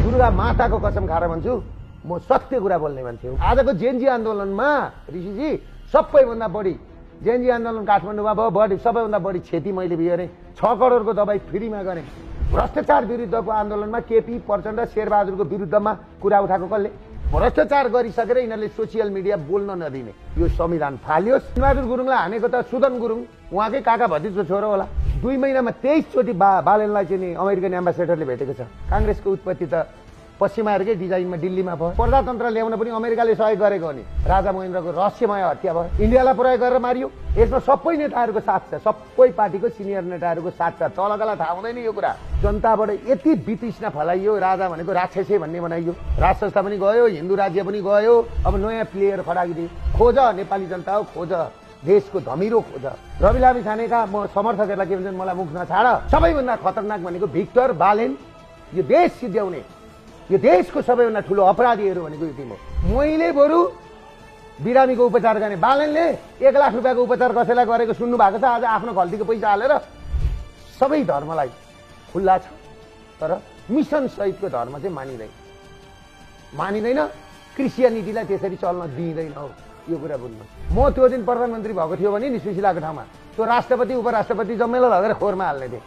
दुर्गा माताको कसम खाएर भन्छु म सत्य कुरा बोल्ने मान्छे हो। आजको जेनजी आन्दोलनमा ऋषिजी सबैभन्दा बढी जेनजी आन्दोलन काठमाडौँमा भयो, बढी सबैभन्दा बढी क्षति मैले बिहोरेँ। 6 करोडको दबाई फ्रीमा गरेँ। भ्रष्टाचार विरुद्धको आन्दोलनमा केपी प्रचण्ड शेरबहादुरको विरुद्धमा कुरा उठाएको कसले? भ्रष्टाचार गरिसकेर यिनीहरूले सोसियल मिडिया बोल्न नदिने यो संविधान फाल्योस्। बहादुर गुरुङलाई हानेको त सुदन गुरुङ, उहाँकै काका भतिजको छोरो होला। 2 महिनामा 23 चोटि बालेनलाई चाहिँ नि अमेरिकन एम्बासेडरले भेटेको छ। काङ्ग्रेसको उत्पत्ति त पश्चिमाहरूकै डिजाइनमा दिल्लीमा भयो। प्रजातन्त्र ल्याउन पनि अमेरिकाले सहयोग गरेको हो नि। राजा महेन्द्रको रहस्यमय हत्या भयो, इन्डियालाई प्रयोग गरेर मारियो। यसमा सबै नेताहरूको साथ छ, सबै पार्टीको सिनियर नेताहरूको साथ छ। तलकालाई थाहा हुँदैन यो कुरा। जनताबाट यति वितृष्णा फैलाइयो, राजा भनेको राक्षसै भन्ने बनाइयो। राजसंस्था पनि गयो, हिन्दू राज्य पनि गयो। अब नयाँ प्लेयर खडाइदिए। खोज नेपाली जनता हो, खोज देशको धमिरो खोज। रवि लामी छानेका म समर्थकहरूलाई के भन्छन्, मलाई मुख नछाड। सबैभन्दा खतरनाक भनेको भिक्टर बालेन, यो देश सिद्ध्याउने, यो देशको सबैभन्दा ठुलो अपराधीहरू भनेको यो टिम हो। मैले बरु बिरामीको उपचार गर्ने, बालेनले 1 लाख रुपियाँको उपचार कसैलाई गरेको सुन्नु भएको छ? आज आफ्नो गल्तीको पैसा हालेर। सबै धर्मलाई खुल्ला छ, तर मिसन सहितको धर्म चाहिँ मानिँदैन। क्रिस्चियनिटीलाई त्यसरी चल्न दिइँदैन हो, यो कुरा बुझ्नु। म त्यो दिन प्रधानमन्त्री भएको थियो भने नि सुशीलाको ठाउँमा त्यो राष्ट्रपति उपराष्ट्रपति जम्मेलाई लगेर खोरमा हाल्ने थिएँ।